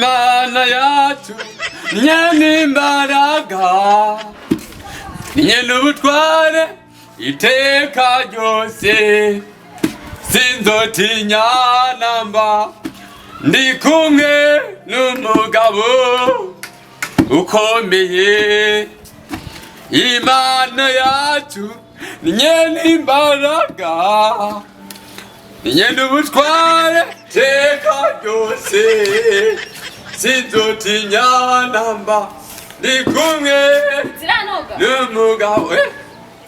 Imana yacu nyene imbaraga, nyene ubutware iteka ryose. Sinzotinya namba, ndi kumwe n'umugabo ukomeye. Imana yacu nyene imbaraga, nyene ubutware iteka ryose. Sinzotinya namba, ndi kumwe Ziranoga. n'umugabo.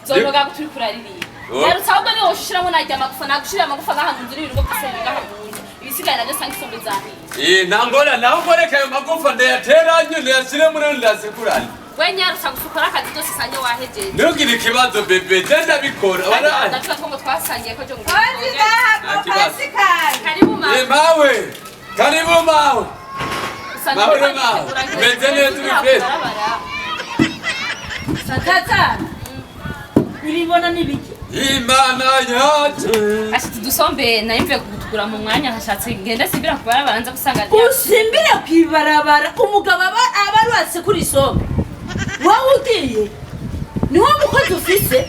Zonoga turi kuraririmba. Oh. Yarutse ahubwo niwo ushiramo najya amagufa, nagushirira amagufa ngaha mu nzu n'ibirungo byose biri ngaha mu nzu. Ibisigaye nabyo sanga isombe zahiye. Nta ngorane, ahubwo reka ayo magufa ndayateranye, ndayashyire muri ndayasekurane. We nyarutsa gusa ukora akazi byose usange wahejeje. Ntugire ikibazo, bébé, je ndabikora waraye. Ndavuga ko ngo twasangiye ko cyo ngo Ozi Nta kibazo. Pascal. Karibu mama. Mawe, karibu mawe. Usanga Mahoro, ndiko mawe. nditegura ngo Meze neza, uri fresh? barabara. Tata. Ibibona nibiki? Imana yacu. Ashitse udusombe nayimvuye kugutugura mu mwanya, nkashatse ngende simbira ku barabara nza gusanga Usimbire kwibarabara, umugabo aba arubatse kuri isombe. Wowe ugiye. Niwo mukozi ufise?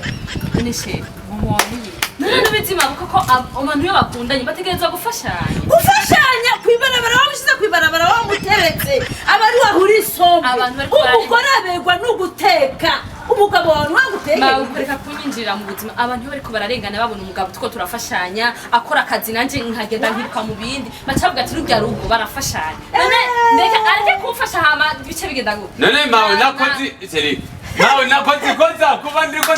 Nishe mumwoniye none n'ubuzima kuko abantu iyo bakundanye bategerezwa gufashanya. Gufashanya kwibarabara, wamushize kwibarabara, wamuteretse aba ari wahura isombe. Abantu bariko bararima. Umugore aberwa no guteka. Umugabo wawe ntiwagutekera. Mawe, kureka kunyinjirira mu buzima. Abantu iyo bariko bararengana babona umugabo tuko turafashanya, akora akazi nanje nkagenda nkiruka mu bindi, baca bavuga ati rurya rugo barafashanya. None ndeka areke kumfasha, hama bice bigenda gute? None mawe nakoze, chéri, mawe nakoze ikosa kuba ndiko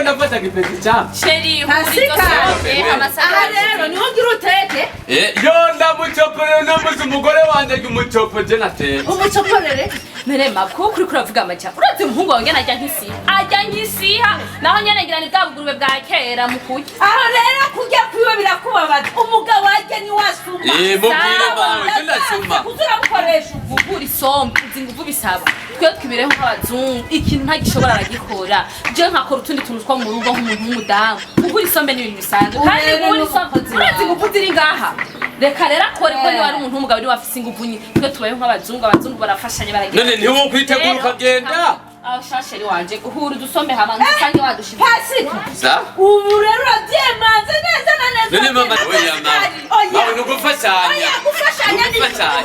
ndafata kipesi cha Chéri. Pascal. Aha rero niho ugira uteke. Yo ndamucoporera unamuze umugore wanje ajya umucopo je natetse. Umucoporere. None mabwo kuri kuravuga amaja, urazi umuhungu wawe ngene ajya nk'isiha, ajya nk'isiha, naho nyene ngira ni bwa bugurube bwa kera mu kurya. Aho rero kurya kwiwe birakubabaza. Umugabo arya niwasuma. Mubwire mawe, je ndasuma. Kuza uramukoresha ubu. Gukura isombe, uzi inguvu bisaba? Twe twibereho nk'abazungu, ikintu ntagishobora aragikora, je nkakora utundi tuntu two mu rugo nk'umuntu w'umudamu. Gukura isombe ni ibintu bisanzwe kandi Rero gukura ni isombe umukozi urazi wawe. inguvu ziri ngaha. Reka rero akore ko niba ari umuntu w'umugabo, niwe afise inguvu nyinshi. Twe tubayeho nk'abazungu, abazungu barafashanya, baragira. None ntiwokwitegura ukagenda? Aho shasheri wanje guhura udusombe hama ntusange wadushize. Pasika. Sa. Ubu rero urabyemanze neza na neza. None mama, oya mama. Oya. Mawe, nugufashanya. Oya, gufashanya ni Nugufashanya.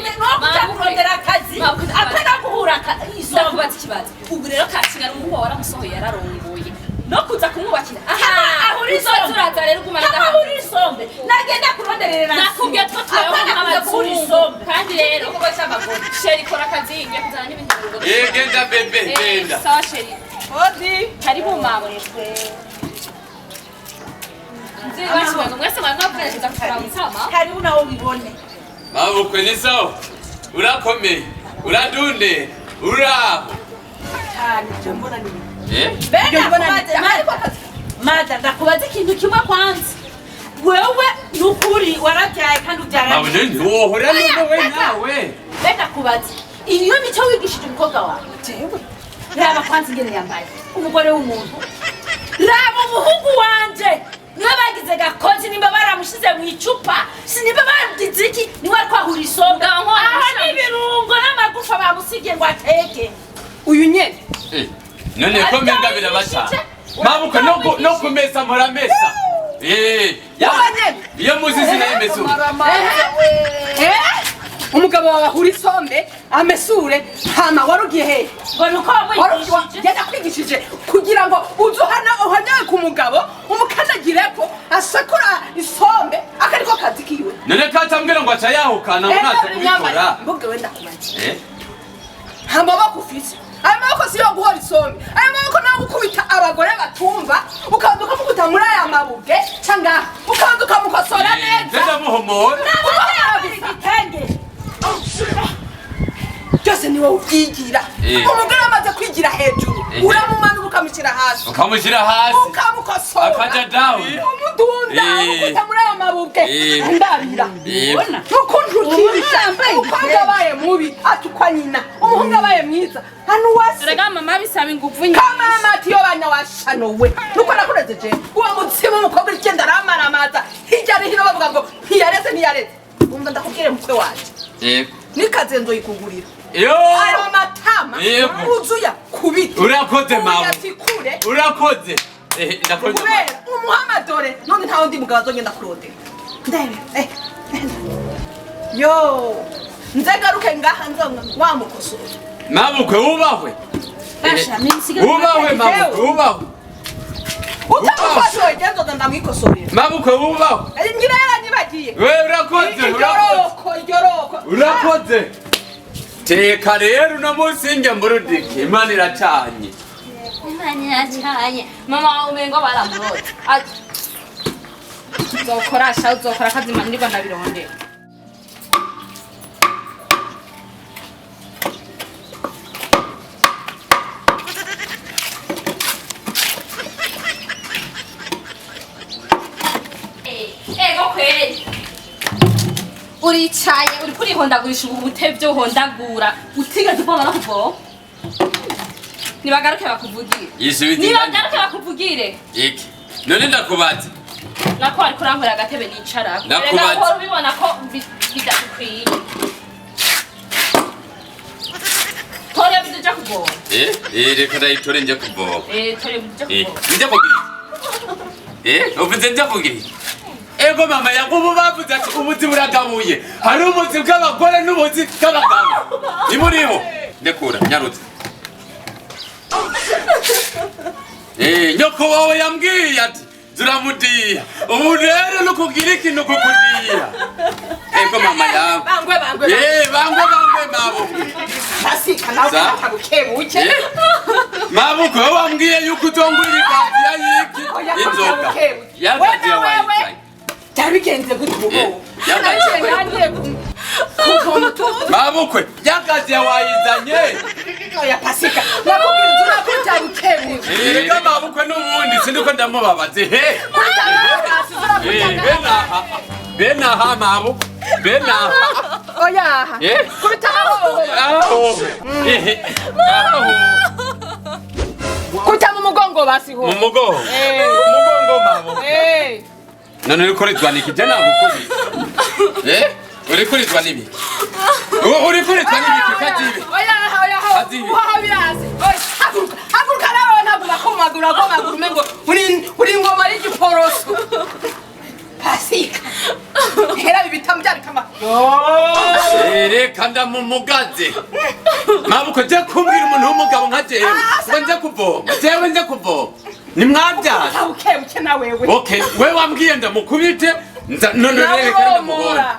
ntiwakuja kurondera akazi atana guhura isombe. Ndakubaza ikibazo ubu rero, kasigara umuhungu wawe waramusohoye, yararongoye, no kuza kumwubakira Hama ahura uzoza isombe. uraza rero ugumana. Hama ahura isombe, nagenda kuronderera. Nakubwiye two tubayeho nk'abazungu, kandi rero chéri, kora akazi, ngiye kuzana n'ibindi mu rugo. Genda bébé, genda. Sawa chéri. Odi. Karibu mama. Nzi iwacu ngo mwese mwari mwavuye kuza kuturamutsa mama. Karibu nawe ubibone. Mabukwe, ni sawa? Urakomeye, uradunde, uraho? Cyane, ibyo mbona ni Eh. Benda ndakubaze, mada, ndakubaza ikintu kimwe kwanza. Wewe nukuri warabyaye kandi ubyara. Mawe, none ntiwohora n'umwe nawe? Benda kubaza, iyo mico wigishije umukobwa wawe? Jewe raba kwanza ingene yambaye, umugore w'umuntu. Raba umuhungu wanje, niwe bagize gakozi, nimba baramushize mu icupa, sinimba bagize iki, niwe ariko ahura isombe. Mugabo nko aha waramushize. N'ibirungo n'amagufa bamusigiye ngo ateke. Uyu nyene. None ko menga birabata, mabukwe, no kumesa mpora mesa. Wowe nyene. Iyo muzi sinayimesura. Eh? Umugabo wawe ahura isombe, amesure, hama warugiye hehe? Ngo ni uko wamwigishije? Yarakwigishije kugira ngo uze uhana uhanyawe ku mugabo, umukandagireko asekura isombe, akariko kazi kiwe. None ko atambwira ngo aca yahukana ngo naze kubikora? Mbuga wenda kubaza. Eh? Nta maboko ufise. Ayo maboko si yo guhora isombe, ayo maboko nayo gukubita abagore batumva. Ukabanza ukamukuta muri aya mabuge cangaha, ukabanza ukamukosora neza. Ndamuhomora. Igitenge. Byose ni wowe ubyigira. Eh. Umugore amaze kwigira hejuru, uramumanura ukamushyira hasi. Ukamushyira hasi. Ukamukosora. Akaja down. Umudunda. Umukuta muri ayo mabubwe. Ndabira nukuntu ukirisha. yambaye Umukobwa abaye mubi atukwa nyina, umuhungu abaye mwiza hano wase. Erega mama, bisaba inguvu nyinshi. Kamama ati yo banya washanowe nuko nakureze je uwo mutsima. Umukobwa ugenda aramaramaza hirya no hino, bavuga ngo ntiyareze, ntiyareze. Umva ndakubwire mukwe wanje. Yego. Nikaze nzoyikugurira. Yo! Ayo matama Yego. uzuya kubita. Urakoze mama. Uyatikure. Urakoze. Ndakoze. Kubera umuhamadore none nta wundi mugabo azogenda kurondera. Ndebe. Yo. Nzegaruke ngaha nzonga wamukosora. Mabukwe ubahwe. Basha, minsiga Ubahwe mabukwe ubahwe. Utamukosoye nzoza ndamwikosorera. Mabukwe ubahwe. Ngira yaranyibagiye. We urakoze urakoze. Iryoroko iryoroko. Urakoze. Teka rero uno munsi njya mburudike Imana iracanye. Imana iracanye. Mama umengo baramurota. Uzokora sha uzokora akazima nirwa ndabirondera. Ego kweli. Uricaye uri kurihondagurisha ubu butevyo uhondagura utigeze uvoma no kuvoma. Nibagaruke bakuvugire. Nibagaruke bakuvugire. Iki. None ndakubaza. Nako ariko urankorera agatebe nicara. Ndakubaza. Rega ubibona ko bidakwiye. Tore biduja kuvoma. Reka ndayitore nje kuvoma. Tore biduja kuvoma. Nje kugira. Uvuze nje kugira. Ego mama yakubu bavuze ati ubuzi buragabuye. Hari ubuzi bw'abagore n'ubuzi bw'abagabo. Nimuriho. Ndekura nyarutse. Nyoko wawe yambwiye ati zuramudiya. Ubu rero nukugira ikintu kukudiya. Ego mama yawe. Bangwe bangwe. Bangwe bangwe mabo. Pasika nawe utabukebuke. Mabukwe wambwiye yuko utongurira ikaziya yiki inzoga. Yagaziya wayizanye. Byabigenze gute ubwo? Mabukwe yagaziya wayizanye. Oya Pasika nakubwira urakubita bukebuke. Reka mabukwe n'ubundi sindiko ndamubabaze. Benaha mabukwe. Benaha. Oya. Kubita aho. Aho. Kubita mu mugongo basi ho. Mu mugongo. Mu mugongo mabukwe. None uriko uritwa niki? Je nagukubise. Uriko uritwa n'ibiki? Uriko uritwa n'ibiki kazibe? Oya oya oya birazi. Oya haguruka haguruka nawe ntabwo bakomagura komagura umengo uri ingoma y'igiporoso. Pasika. Hera ibitamu bya bitama. Reka ndamumugaze. Mabukwe je kumbwira umuntu w'umugabo nka jewe. Ngo nje kuvoma. Jewe nje kuvoma. Nimwabyara. Ukebuke na wewe. Okay, we wambwiye ndamukubite none reka ndamubona.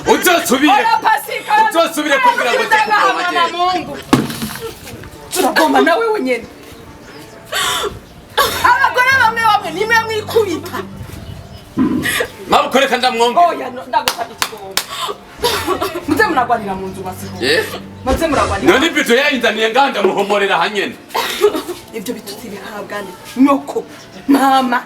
Uzosubire. Uzosubire kumbwira ngo nje kuvoma jewe. Mungu. Turagomba na wewe nyene. Abagore bamwe bamwe nimwe mwikubita. Mabukwe reka ndamwongere. Oya ndagusabye ikigomba. Muze muragwanira mu nzu basiho. Muze muragwanira. None ibyo yayinzaniye nganda muhomorera hanyene. Ibyo bitutsi bihabwa nyoko mama